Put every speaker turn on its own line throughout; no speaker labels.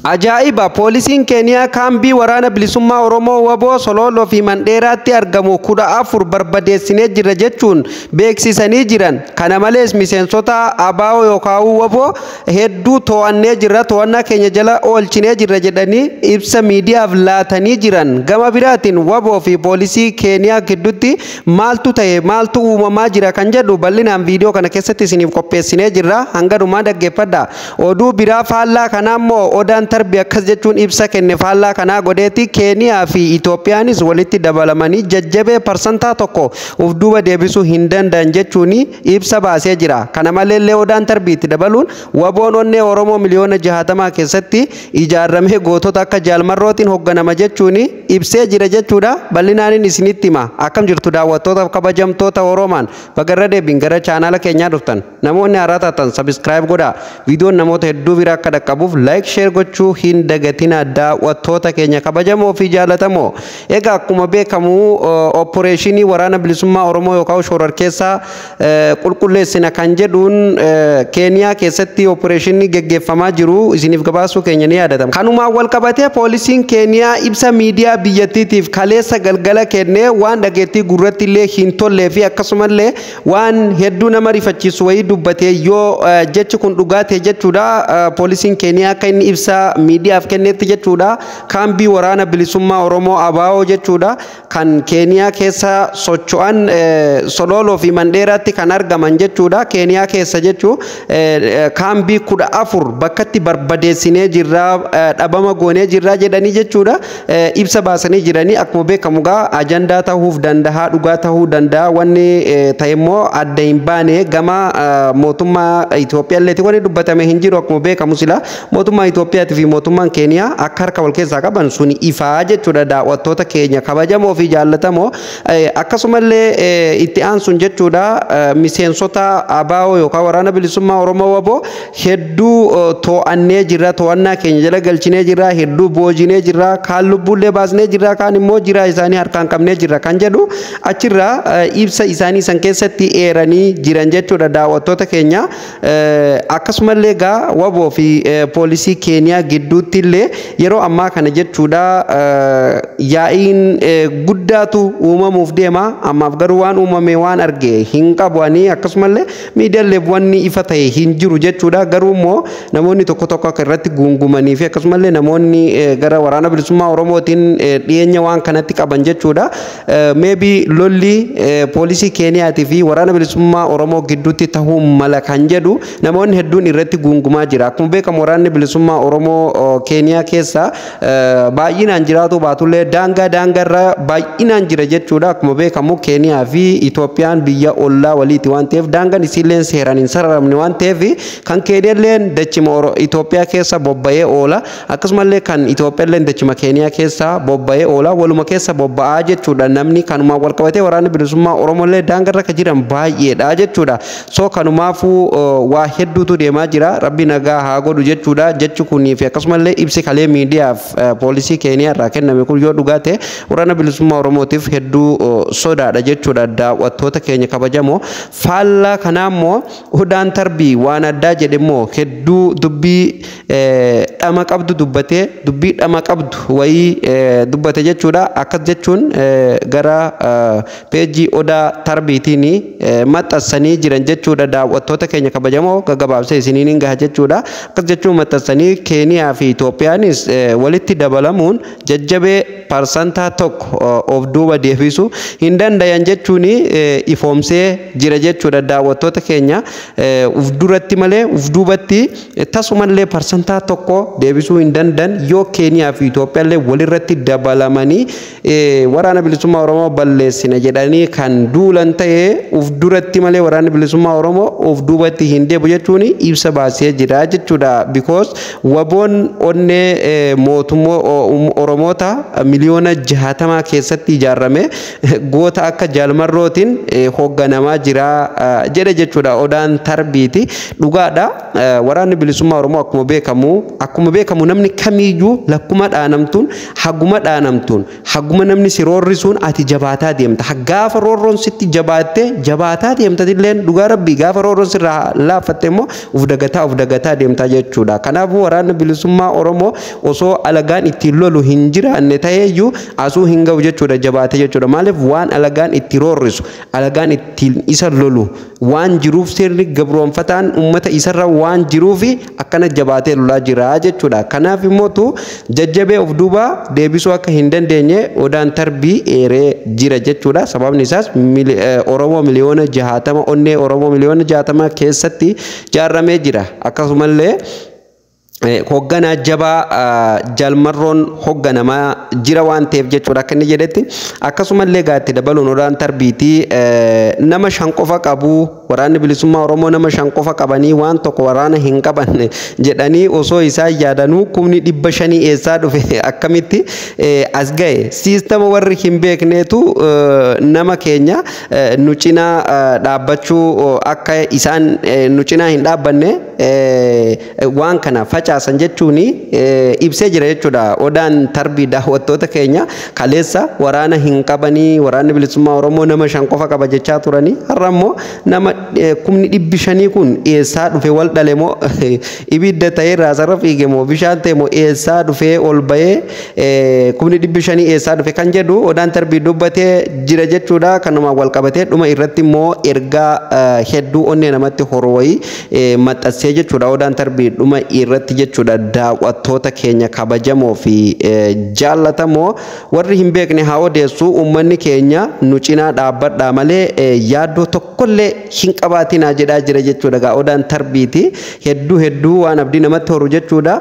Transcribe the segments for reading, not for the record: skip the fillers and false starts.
Ajaa'iba! Poolisiin Keeniyaa kaambii waraana bilisummaa Oromoo WBO Sololoo fi Mandheeraatti argamu 14 barbadeessinee jirra jechuun beeksisanii jiran. Kana malees miseensota ABO yookaan WBO hedduu to'annee jirra, to'annaa keenya jala oolchinee jirra jedhanii ibsa miidiyaaf laatanii jiran. Gama biraatiin WBO fi poolisii Keeniyaa gidduutti maaltu ta'e, maaltu uumamaa jira kan jedhu bal'inaan viidiyoo kana keessatti isiniif qopheessinee jirra. Hanga dhumaa dhaggeeffadha. Oduu biraa faallaa kanaa immoo Odaan Tarbii akkas jechuun ibsa kenne. Faallaa kanaa godheeti Keeniyaa fi Itoophiyaanis walitti dabalamanii jajjabee 1% uf duuba deebisuu hin danda'an jechuun ibsa baasee jira. Kana maleellee Odaan Tarbiitti dabaluun WBOn onnee Oromoo miliyoona 60 keessatti ijaarramee gootota akka Jaalmarrootiin hoogganama jechuun ibsee jira jechuudha. Bal'inaanin isinitti hima. Akkam jirtu daawwattoota kabajamtoota Oromaan? Bagarra deebiin gara chaanaala keenyaa dhuftan. Namoonni haaraa taatan subscribe godhaa. Viidiyoon namoota hedduu bira akka dhaqqabuuf like, share gochuu hin dagatina, daawwattoota keenya kabajamoo fi jaalatamoo. Egaa akkuma beekamu opereeshinii waraana bilisummaa Oromoo yookaan shororkeessaa qulqulleessina kan jedhuun Keeniyaa keessatti opereeshinii geggeeffamaa jiru isiniif gabaasuu keenya ni yaadatama. Kanumaan wal qabatee poolisiin Keeniyaa ibsa miidiyaa biyyattiitiif kaleessa galgala kennee waan dhageettii gurratti illee hin tollee fi akkasumallee waan hedduu nama rifachiisu wayii dubbatee, yoo jechi kun dhugaa ta'e jechuudha. Poolisiin Keeniyaa akka inni ibsa miidiyaaf kennetti jechuudha, kaambii waraana bilisummaa Oromoo ABO jechuudha kan Keeniyaa keessa socho'an, Sololoo fi Mandheeraatti kan argaman jechuudha, Keeniyaa keessa jechuu, kaambii 14 bakkatti barbadeessinee jirraa, dhabama goonee jirraa jedhanii jechuudha ibsa baasanii jiranii. Akkuma beekamu gaa ajandaa ta'uuf danda'a, dhugaa ta'uu danda'a. Wanni ta'e immoo adda hin baane. Gama mootummaa Itoophiyaa illeeti wanni dubbatame hin jiru. Akkuma beekamu sila mootummaa Itoophiyaatii fi mootummaan Keeniyaa akka harka wal keessaa qaban suni ifaa jechuudha, daawwattoota keenya kabajamoo fi jaallatamoo. Akkasumallee itti aansuun jechuudha miseensota ABO yookaan waraana bilisummaa Oromoo WBO hedduu to'annee jirra, to'annaa keenya jala galchinee jirra, hedduu boojinee jirra, kaan lubbuullee baasnee jirra, kaan immoo jiraa isaanii harkaan qabnee jirra kan jedhu achirraa ibsa isaanii san keessatti eeranii jiran jechuudha, daawwattoota keenya. Akkasumallee egaa WBO fi poolisii Keeniyaa gidduutti illee yeroo ammaa kana jechuudha yaa'iin guddaatu uumamuuf deema. Ammaaf garuu waan uumame waan arge hin qabu ani, akkasumallee miidiyaalee wanni ifa ta'e hin jiru jechuudha. Garuu immoo namoonni tokko tokko akka irratti guungumanii fi akkasumallee namoonni gara waraana bilisummaa Oromootiin dhiyeenya waan kanatti qaban jechuudha, maybe lolli poolisii Keeniyaatii fi waraana bilisummaa Oromoo gidduutti ta'uu mala kan jedhu namoonni hedduun irratti guungumaa jira. Akkuma beekamu waraanni bilisummaa Oromoo Keeniyaa keessa baay'inaan jiraatu baatullee daangaa daangaarra baay'inaan jira jechuudha. Akkuma beekamu Keeniyaa fi Itoophiyaan biyya ollaa waliiti waan ta'eef, daangaan isiilleen seeraan hin sararamne waan ta'eef, kan Keeniyaalleen dachima Itoophiyaa keessa bobba'ee oola. Akkasumallee kan Itoophiyaalleen dachima Keeniyaa keessa bobba'ee oola. Waluma keessa bobba'aa jechuudha. Namni kanumaan wal qabatee waraanni bilisummaa Oromollee daangarra kan jiran baay'eedha jechuudha. So kanumaafuu waa hedduutu deemaa jira. Rabbi nagaa haa godhu jechuudha. Jechi kunii fi akkasumallee ibsi kalee miidiyaaf poolisii Keeniyaa irraa kenname kun yoo dhugaa ta'e waraana bilisummaa Oromootiif hedduu sodaadha jechuudha, daawwattoota keenya kabajamoo. Faallaa kanaa immoo Odaan Tarbii waan addaa jedhe immoo hedduu dubbii dhama qabdu dubbatee, dubbii dhama qabdu wayii dubbate jechuudha. Akkas jechuun gara peejii Odaa Tarbiitiin maxxansanii jiran jechuudha, daawwattoota keenya kabajamoo. Gaggabaabsee isiniin hin gaha jechuudha. Akkas jechuun maxxansanii: Keeniyaa fi Itoophiyaanis walitti dabalamuun jajjabee 1% of duuba deebisuu hin dandayan jechuun ifoomsee jira jechuudha, daawwattoota keenya. Uf duratti malee uf duubatti tasumallee 1% deebisuu hin dandan yoo Keeniyaa fi Itoophiyaallee walirratti dabalamanii waraana bilisummaa Oromoo balleessina jedhanii kan duulan ta'ee, uf duratti malee waraanni bilisummaa Oromoo uf duubatti hin deebu jechuun ibsa baasee jira jechuudha. Because WBOn onnee mootummaa Oromoota miliyoona 60 keessa ijaarame jechuudha. miliyoona 60 keessatti ijaarame goota akka Jaalmarrootiin hoogganamaa jira jedhe jechuudha. Odaan Tarbiiti dhugaadha. Waraanni bilisummaa Oromoo akkuma beekamu namni kamiyyuu lakkuma dhaanamtuun, haguma dhaanamtuun, haguma namni si roorrisuun ati jabaataa deemta. Gaafa roorroon sitti jabaatte jabaataa deemta illeen, dhugaa rabbii. Gaafa roorroon sirraa laaffatte immoo uf dagataa, uf dagataa deemtaa jechuudha. Kanaafuu waraanni bilisummaa Oromoo osoo alagaan ittiin lolu hin jiraanne ta'eeyyuu asuu hin ga'u jechuudha, jabaate jechuudha. Maaliif? Waan alagaan itti roorrisu, alagaan ittiin isa lolu waan jiruuf, sirni gabroonfataan uummata isarra waan jiruuf akkana jabaatee lolaa jira jechuudha. Kanaaf immoo jajjabee of duuba deebisuu akka hin dandeenye Odaan Tarbii eeree jira jechuudha. Sababni isaas Oromoo miliyoona 60, onnee Oromoo miliyoona 60 keessatti ijaarramee jira. Akkasumallee hoogganaa jabaa Jaalmarroon hoogganamaa jira waan ta'eef jechuudha, akka inni jedhetti. Akkasumallee gaatti dabaluun Odaan Tarbiitii nama 5 qofa qabu, waraanni bilisummaa Oromoo nama 5 qofa qabanii waan tokko waraana hin qaban jedhanii osoo isaan yaadanuu 500,000 eessaa dhufe, akkamitti as ga'e? Siistama warri hin beekneetu nama keenya nu cinaa dhaabbachuu, akka isaan nu cinaa hin dhaabbanne waan kana facaasan jechuun ibsee jira jechuudha. Odaan Tarbii, daawwattoota keenya, kaleessa waraana hin qabanii, waraanni bilisummaa Oromoo nama 5 qofa qaba jechaa turanii, har'a immoo nama 500,000 kun eessaa dhufe? Wal dhale moo, ibidda ta'ee raasarra fiige moo, bishaan ta'e moo, eessaa dhufee ol bahee, 500,000 eessaa dhufe kan jedhu Odaan Tarbii dubbatee jira jechuudha. Kanumaan wal qabatee dhuma irratti immoo ergaa hedduu onnee namatti horu wayii maxxansee jechuudha Odaan Tarbii dhuma irratti jechuudha. Daawwattoota keenya kabajamoo fi jaallatamoo, warri hin beekne haa odeessu, uummanni keenya nu cinaa dhaabbadhaa malee yaaddoo tokkollee hin qabaatinaa jedhaa jira jechuudha. Gaa Odaan Tarbiiti hedduu hedduu waan abdii namatti horu jechuudha.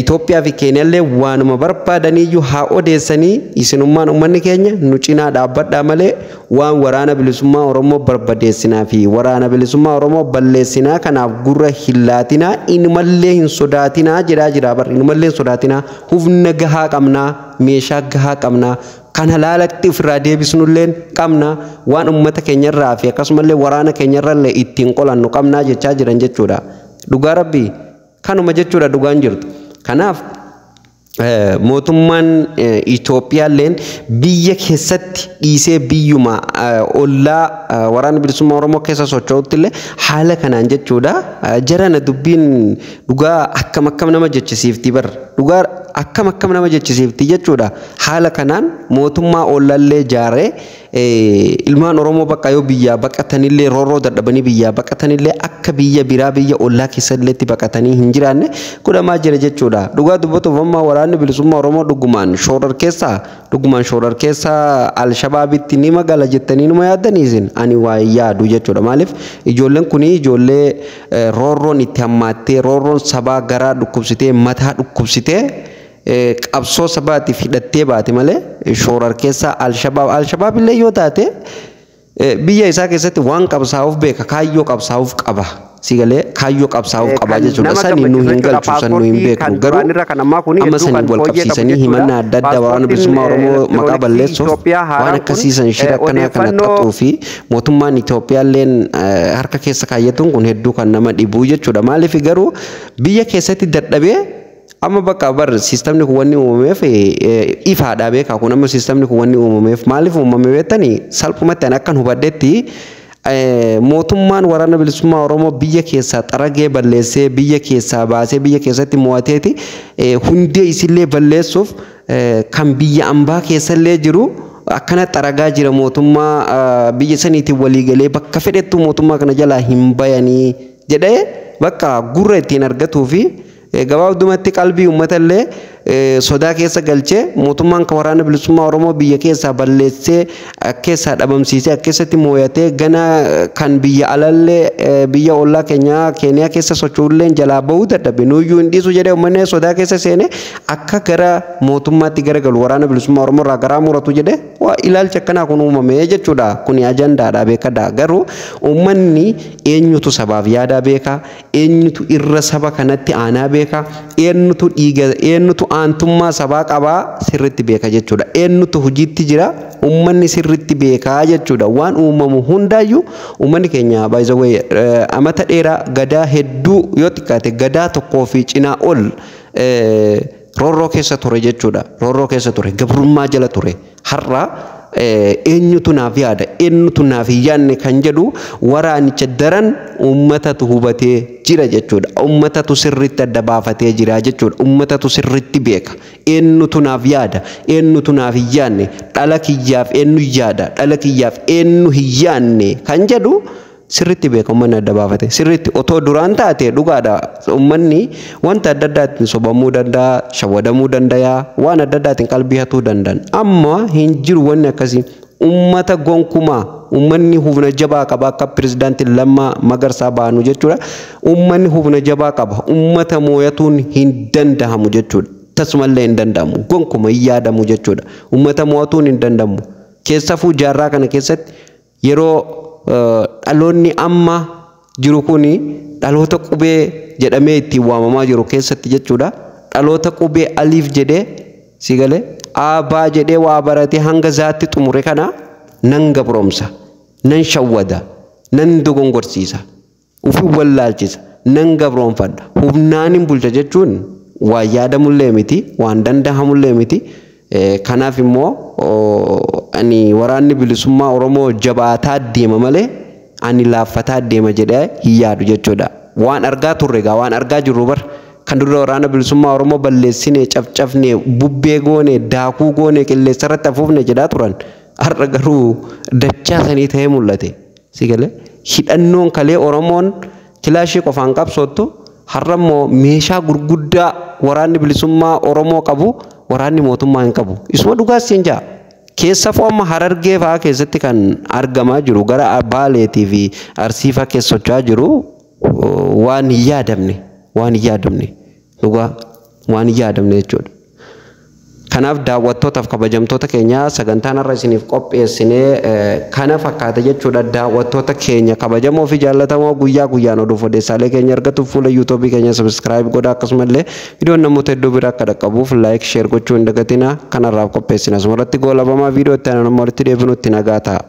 Itoophiyaa fi Keeniyaallee waanuma barbaadaniyyuu haa odeessanii, isinummaan uummanni keenya nu cinaa dhaabbadhaa malee waan waraana bilisummaa Oromoo barbadeessinaa fi waraana bilisummaa Oromoo balleessinaa kanaaf gurra hin laatinaa, inumallee hin sodaatinaa jedhaa jira barri. Inumallee hin sodaatinaa, humna gahaa qabnaa, meeshaa gahaa qabnaa, kan halaalatti ofirraa deebisnulleen qabna, waan uummata keenyarraa fi akkasumallee waraana keenyarrallee ittiin qolannu qabnaa jechaa jiran jechuudha. Dhugaa rabbii kanuma jechuudha dhugaan jirtu. Kanaaf mootummaan Itoophiyaalleen biyya keessatti dhiisee biyyuma ollaa waraana bilisummaa Oromoo keessa socho'utti illee haala kanaan jechuudha. Jarana dubbiin dhugaa akkam akkam nama jechisiifti bar, dhugaa akkam akkam nama jechisiifti jechuudha. Haala kanaan mootummaa ollaallee jaaree ilmaan Oromoo bakka yoo biyyaa baqatanillee, roorroo dadhabanii biyyaa baqatanillee, akka biyya biraa biyya ollaa keessalleetti baqatanii hin jiraanne godhamaa jira jechuudha. Dhugaa dubbatuuf amma waraanni bilisummaa Oromoo dhugumaan shoorar keessaa Alshabaabitti ni magala jettanii numa yaaddanii isin? Ani waa yaadu jechuudha. Maaliif? Ijoolleen kuni ijoollee roorroon itti hammaattee, roorroon sabaa garaa dhukkubsitee, mataa dhukkubsitee, qabsoo sabaatiif hidhattee baate malee shoorar keessaa Alshabaab illee yoo taate biyya isaa keessatti waan qabsaa'uuf beeka, kaayyoo qabsaa'uuf qaba. Sigalee kaayyoo qabsaa'uuf qaba jechuudha. Sani nu hin galchu, san nu hin beeknu. Garuu amma sanii wal qabsiisanii himannaa adda addaa waraana bilisummaa Oromoo maqaa balleessuuf waan akkasiisan shira akkanaa kana xaxuu fi mootummaan Itoophiyaalleen harka keessa kaayyatuun kun hedduu kan nama dhibu jechuudha. Maaliif garuu biyya keessatti dadhabee amma bakka bar siistamni kun wanni uumameef ifaadha beekaa. Kun amma siistamni kun wanni uumameef maaliif uumame beektanii? Salphumatti ani akkan hubadhetti, mootummaan waraana bilisummaa Oromoo biyya keessaa xaragee balleessee, biyya keessaa baasee, biyya keessatti mo'ateeti hundee isillee balleessuuf kan biyya ambaa keessallee jiru akkana xaragaa jira. Mootummaa biyya saniitiin waliigalee bakka fedhettu mootummaa kana jalaa hin bayanii jedhee bakka gurra ittiin argatuu fi gabaabdumatti qalbii uummatallee sodaa keessa galchee, mootummaan kan waraana bilisummaa Oromoo biyya keessaa balleessee, keessaa dhabamsiisee, akkasatti mooyatee gana kan biyya alallee, biyya ollaa keenyaa Keeniyaa keessa socho'ullee jalaa bahuu dadhabe, nuyyuu hin dhiisu jedhee uummanni sodaa keessa seene akka gara mootummaatti garagalu, waraana bilisummaa Oromoo irraa garaa muratu jedhee waa ilaalcha akkanaa kun uumame jechuudha. Kuni ajandaadha beekadha. Garuu uummanni eenyutu sabaaf yaadaa beeka, eenyutu irra saba kanatti aanaa beeka, eenyutu dhiiga, eenyutu Aantummaa sabaa qabaa sirritti beeka jechuudha. Eenyutu hojiitti jira, uummanni sirritti beekaa jechuudha. Waan uumamu hundaayyuu uummanni keenya, by the way, amata dheeraa gadaa hedduu, yoo xiqqaate gadaa tokkoo fi cinaa ol roorroo keessa ture jechuudha. Roorroo keessa ture, gabrummaa jala ture. Har'a eenyutu naaf yaada, eenyutu naaf hin yaadne kan jedhu waraanicha daran uummatatu hubatee jira jechuudha. Uummatatu sirriitti adda baafatee jira jechuudha. Uummatatu sirriitti beeka. Eenyutu naaf yaada, eenyutu naaf hin yaadne, dhala kiyyaaf eenyu yaada, dhala kiyyaaf eenyu hin yaadne kan jedhu sirriitti beeka uummanni adda baafate. Sirriitti otoo duraan taate, dhugaadha, uummanni wanta adda addaatiin sobamuu danda'a, shawwadamuu danda'a, waan adda addaatiin qalbii hatuu danda'an. Amma hin jiru wanni akkasii. Uummata gonkumaa uummanni humna jabaa qaba akka pirezidaantii Lammaa Magarsaa baanu jechuudha. Uummanni humna jabaa qaba. Uummata mooyatuun hin danda'amu jechuudha. Tasumallee hin danda'amu. Gonkuma hin yaadamu jechuudha. Uummata mo'atuun hin danda'amu. Keessafuu jaarraa kana keessatti, yeroo dhaloonni amma jiru kuni dhaloota qubee jedhamee ittiin waamamaa jiru keessatti jechuudha. Dhaloota qubee aliif jedhee, si galee, aabaa jedhee waa baratee hanga zaatti xumure kana nan gabroomsa, nan shawwada, nan dogongorsiisa, ufi wallaalchisa, nan gabroonfadha, humnaan hin bulcha jechuun waan yaadamullee miti, waan danda'amullee miti. Kanaaf immoo ani waraanni bilisummaa Oromoo jabaataa deema malee ani laaffataa deema jedhee hin yaadu jechuudha. Waan argaa turre egaa, waan argaa jirru bar, kan dura waraana bilisummaa Oromoo balleessine, cafcafne, bubbee goone, daakuu goone, qilleensa irratti afuufne jedhaa turan. Har'a garuu dachaa sanii ta'ee mul'ate. Si galee, hidhannoon kalee Oromoon kilaashii qofaan qabsoottu, har'a immoo meeshaa gurguddaa waraanni bilisummaa Oromoo qabu waraanni mootummaa hin qabu. Isuma dhugaas siin jaa. Keessafuu amma Harargee fa'aa keessatti kan argamaa jiru, gara Baaleetii fi Arsii fa'aa keessa socho'aa jiru, waan hin yaadamne, waan hin yaadamne, dhugaa waan hin yaadamne jechuudha. Kanaaf daawwattootaaf kabajamtoota keenya, sagantaan har'a isiniif qopheessinee kana fakkaata jechuudha. Daawwattoota keenya kabajamoo fi jaallatamoo, guyyaa guyyaan oduuf odeessaalee keenya argatuuf fuula yuutuubii keenya subscribe godhaa. Akkasumallee viidiyoon namoota hedduu bira akka dhaqqabuuf like, share gochuu hin dagatina. Kanarraaf qopheessina asumarratti goolabamaa. Viidiyoo itti aanan walitti deebinutti nagaa ta'a.